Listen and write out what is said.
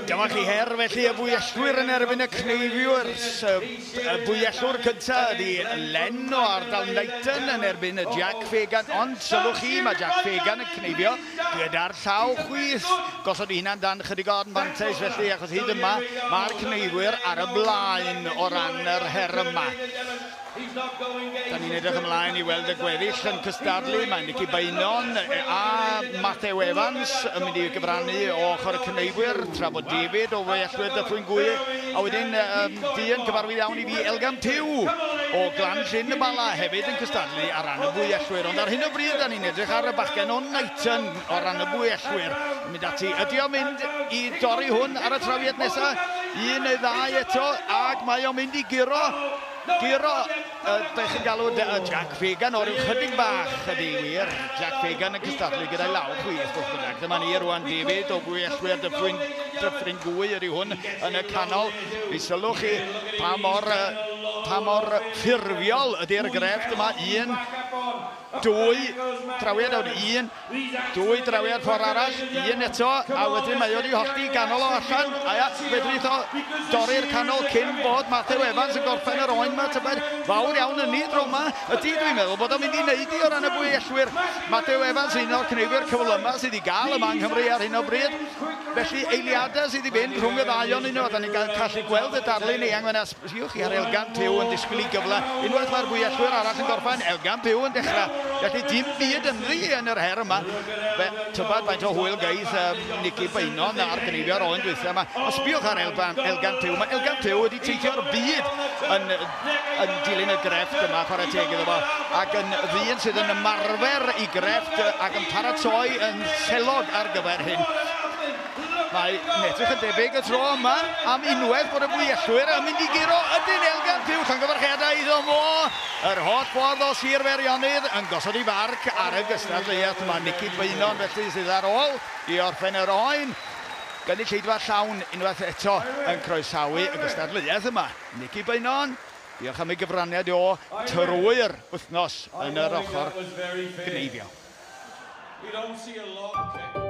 Dyma chi her felly y bwyellwyr yn erbyn y cneifiwr. Y bwyellwr cyntaf ydy Len o ardal Knighton yn erbyn y Jack Fagan. Ond sylwch chi, mae Jack Fagan yn cneifio gyda'r llaw chwith. Gosod ei hunan dan chydig o anfantais felly, achos hyd yma mae'r cneifwyr ar y blaen o ran yr her yma. Da ni'n edrych ymlaen i weld y gweddill yn cystadlu. Mae Nicky Beynon a Matthew Evans yn mynd i gyfrannu o ochr y cneifwyr, tra bod David o Fwyellwyr Dyffryn Gwy, a wedyn dyn cyfarwydd iawn i fi, Elgan Pugh o Glan Llyn y Bala, hefyd yn cystadlu ar ran y Fwyellwyr. Ond ar hyn o bryd, da ni'n edrych ar y bachgen o Knighton o ran y Fwyellwyr. Yn mynd ati, ydy o'n mynd i dorri hwn ar y trawiad nesaf? Un neu ddau eto, ac mae o'n mynd i guro. Guro, dych chi'n galw Jack Fagan o'r chydig bach ydy wir. Jack Fagan yn cystadlu gyda'i law chwith, beth bynnag. Dyma ni rwan David o Fwyellwyr Dyffryn Gwy ydy hwn yn y canol. Mi sylwch chi pa mor ffurfiol ydy'r grefft yma. Un, dwy drawiad, un, dwy drawiad ffordd arall, un eto, a wedyn mae o wedi hollti ganol o allan, a ia, fedrith o dorri'r canol cyn bod Matthew Evans yn gorffen yr oen yma, tybed, fawr iawn yn ni dro yma, ydy dwi'n meddwl bod o'n mynd i wneud i o ran y bwyellwyr. Matthew Evans, un o'r cneifwyr cyflyma sydd i gael yma yng Nghymru ar hyn o bryd, felly eiliadau sydd i fynd rhwng y ddau o'n nhw, a da ni'n gallu gweld y darlun eang fan'na. Sbiwch chi ar Elgan Pugh yn disgwyl i gyfle, unwaith mae'r bwyellwyr arall yn gorffen, Elgan Pugh yn dechrau. Felly dim byd ynddi yn yr her yma. Tybed faint o hwyl geith Nicky Beynon ar gneifio'r oen dwytha yma. Ond sbiwch ar Elgan Pugh. Mae Elgan Pugh wedi teithio'r byd yn dilyn y grefft yma, chwarae teg iddo fo. Ac yn ddyn sydd yn ymarfer i grefft ac yn paratoi yn selog ar gyfer hyn. Mae'n edrych yn debyg y tro yma am unwaith bod y bwyellwyr yn mynd i guro. Ydyn Elgan Pugh, llongyfarchiadau iddo fo. Yr holl ffordd o Sir Feirionnydd yn gosod i farc ar y gystadleuaeth. Mae Nicky Beynon felly sydd ar ôl i orffen yr oen. Gynulleidfa llawn unwaith eto yn croesawu y gystadleuaeth yma. Nicky Beynon, diolch am ei gyfraniad o trwy'r wythnos yn yr ochr gneifio. You don't see a lot.